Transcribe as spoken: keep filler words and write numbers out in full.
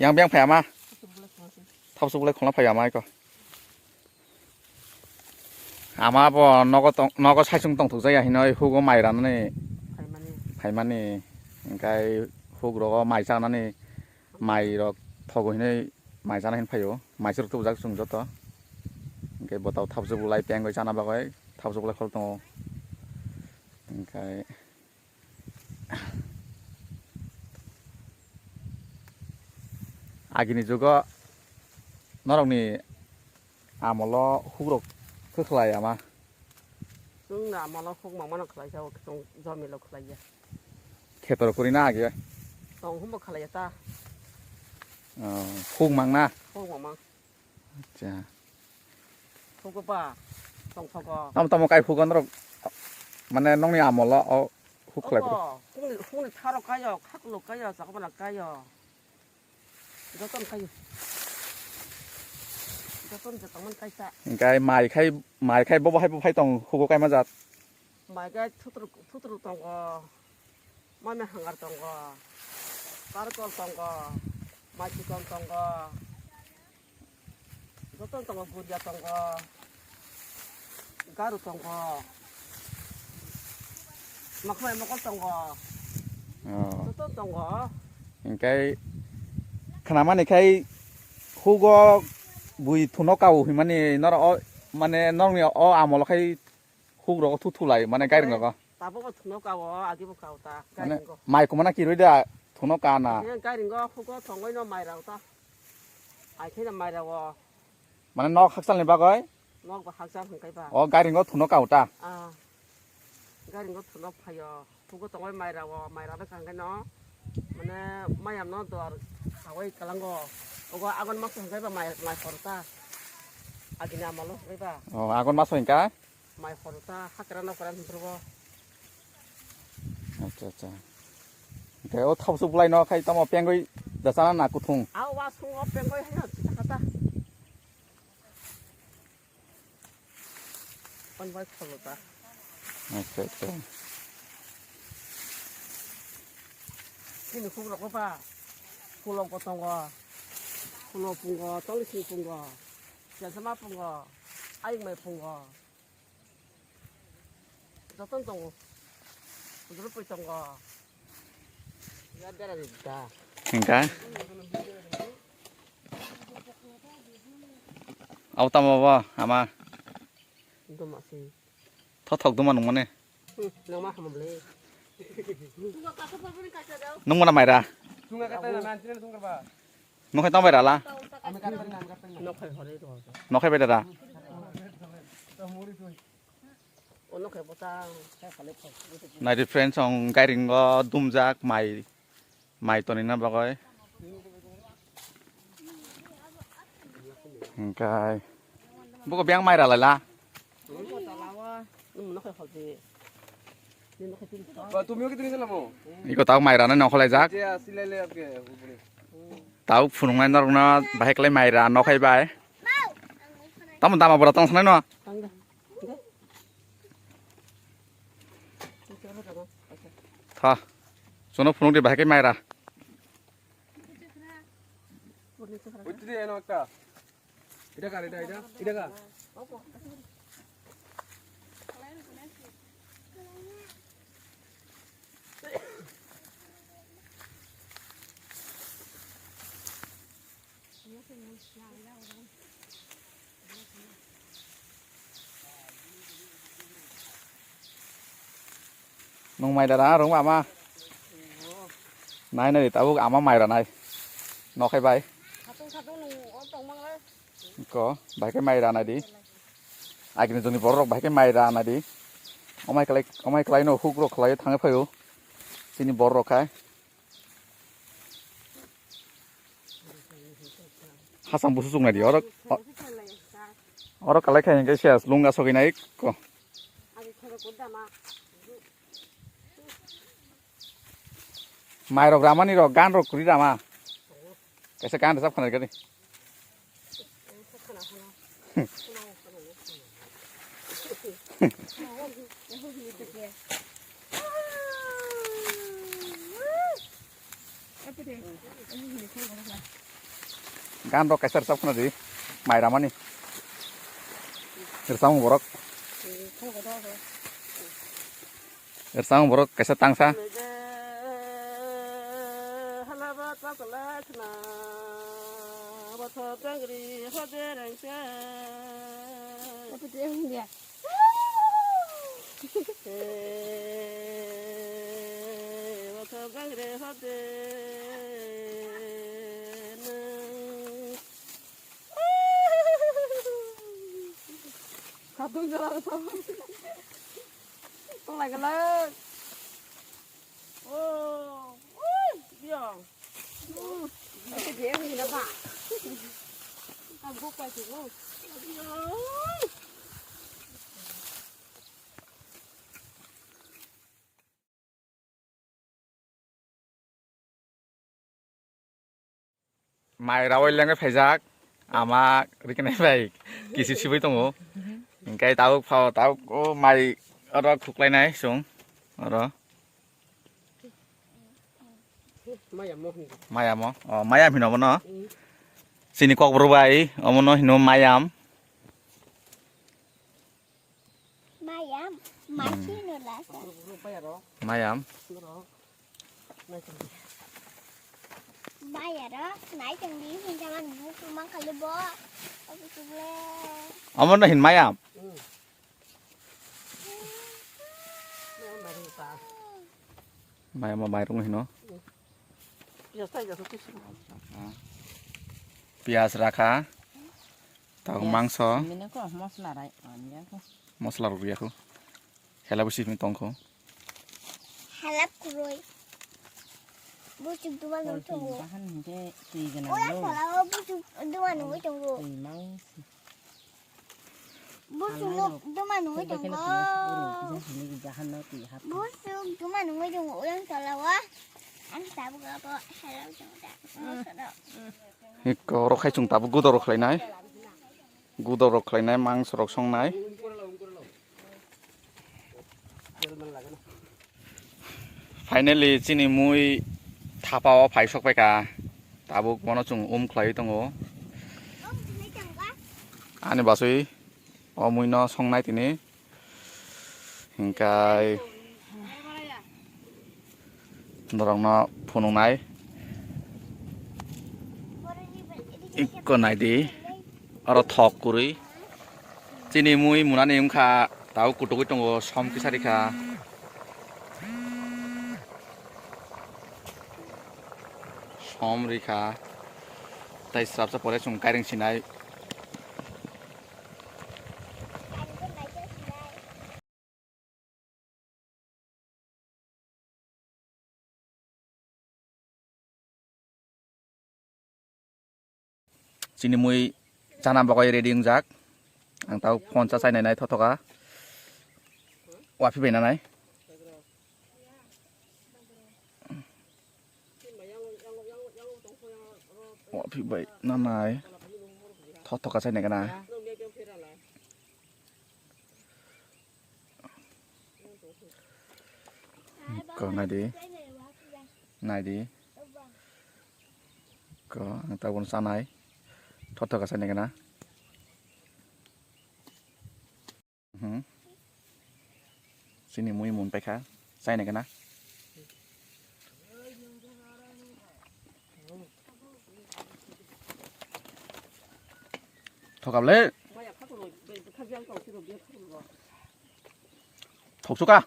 Yang beng phai ama. Thapsuk bulai khona phai ama iko. Ama bo nogo tong, nogo saisung tongthok jaya hinoi hugo mai ranani phaimani. Hingkai huk rogo mai chanani mai rok thogo hinoi mai chana hin phaio. Mai chwrwk tubujak chwng joto. Hingke botao thapsuk bulai pengoi chana bagoi thapsuk bulai khol tongo. Hingkai Agini jugo norokni amolo hukrok khe khlai ama. Chwngno amolo huk mangmano khlaijao, chwng jomilo khlaiya. Khetor kwrwi na age? Tong hwnbo khlaiya ta. Oh, huk mangna? Huk mangmang. Acha. Hugo ba, tongthogo. Tamo tamo kai hugo norok, mane nongni amolo o huk khlai bwrwi. Obo, hukni, hukni tharo kayo, khaklo kayo, chakmana kayo. Joton kayo. Joton joton man kaisa. Hingkai mai khai, mai khai bobo hai bo phai tong hugo kaima jat. Mai kai thutru, thutru tongo. Mame hangar tongo. Tarkol tongo. Mai chikon tongo. Joto tongo, buria tongo, garu tongo, makhmai mokol tongo. Oh. Joto tongo. Hingkai khnamani khai hugo bui thuno kao himani noro o, mane norokni o amolo khai huk rogo thu thulai mane gairing rogo. Tabuk bo thuno kao, agi bo kao ta, mane gairing go. Mai kumana kiroi da thuno kana. He gairing go hugo thongoi no mai rao ta. Ai khe no mai rao. Mane nok hakchal ni bagoi? Nok bo hakchal hingkai ba. O gairing go thuno kao ta. Ah. Gairing go thuno phaio. Hugo tongoi mai rao, mai rao kangkai no. Mane mayam no dor khawai kalango. Ogo agon maso hingkai ba mai, mai hor ta. Agini amalo hingkai ba. O agon maso hingkai? Mai hor ta, hakra nokra hwnphrw bo. Acha, acha. Hingke o thapsuk bulai no khai tamo pengoi da chana na kuthung. A wa sungo pengoi hai na chita kata. On bai kholo ta. Acha, acha. Chini khuk rok ba. Khulok bo tongo. Khulo pungo, toli sing pungo. Chesama pungo. Ayung mai pungo. Joton tongo. Hwnjrupui tongo. Ya bera di da. Hingka? Au tamo bo, ama? Duma si. Thothok duma nung mane? Hmm, nang ma hamam le. Nung mana maira? Sunga kata na, nanti na sunga ba. Nokhai tong bai rala? Nokhai hore to. Nokhai bai dada? O nokhai bota. Nai di friends, ong gairing go dumjak mai, mai toni na bagoi. Hingkai. Buko biang mai rala la? Iko tau mai rana nongkholai jak. Tau phunuknai norokno bahai kwlai mai ra nokhai bai. Tamo dama bora tong sanai no. Tha. Sono phunuk di bahai kai mai ra. Utti di eno ekta. Ida ka, ida, ida, ida ka. Nung mai dara rung ama. Nai nai tabuk ama mai ranai. Nokhai bai. Khatung khatung nung o tongmang lai. Ko bai ke mai ranai di. Agini joni borok bai ke mai ranai di. Omai kalai, omai kalai no huk rok kalai thangai phaio. Chini borok khai. Hasam busu chuknai di, oro, o-, oro kalai khai hingke se lung asogwi nai ko. Mai rok ramani rok, gan rok kwrwi rama. Kaisa gan rwchap khna gani. Gan rok kaisa rwchap khna di. Mai ramani. Rwchapmung borok. Rwchapmung borok kaisa tangsa. Kadung jalan sama. Tolai gelek. Oh, ui, biang. Hmm, ese dia ni na ba. Kan buka tu. Mai rawai lengwi phaijak, ama riknai bai kisi sibui tongo. Hingke tabuk phao, tabuk o mai oro khuklainai chwng oro. Mayam mo hino. Mayam mo? O, mayam hino bono? Mm. Chini kokborok bai, omono hino mayam. Mayam, hmm. Masi no lasa. Mayam. Mayam, nai tong di, hinjaman bu kumang kali bo. Aku suble. Omono hin mayam? Hmm. Mai ma mairung hino. Piyas rakha. Tau mangso. Mine ko mosla rai, ania ko. Mosla rok riya ko. Hela busi mi tong ko. Halap kuroi. Busuk duma nung tongo. Bahan hingke twi gana. Oya lo. Sala o busuk duma nung tongo. Twi mang. Busuk duma nungwi tongo. Busuk duma nungwi tongo. Uyang tola o. Ang tabuk abo hello tongo da. Ikko oro khai chwng tabuk gudo rok khlainai. Gudo rok khlainai, mangso rok songnai. Finally, chini mui thapa o phai sok paikha. Tabuk bono chwng um khlaiwi tongo. Ani basui o mui no songnai tini. Hingkai norokno phunuknai. Ikko naidi. Oro thok kwrwi. Chini mui munani wngkha, tabuk kutukgwi tongo, som kisa rikha. Som rikha. Tai srapsa pore chwng kairing sinai. Chini mui chana bagwi ready wngjak. Ang tau phone cha chainai nai thothoka. Wapi bai nanai. Wapi bai nanai. Thothoka chainai kana. Ko nai di. Nai di. Ko ang tabuk chanai. Thothoka chainai kana. Hmm. Chini mui mun paikha. Chainai kana. Thokable. Thoksuka.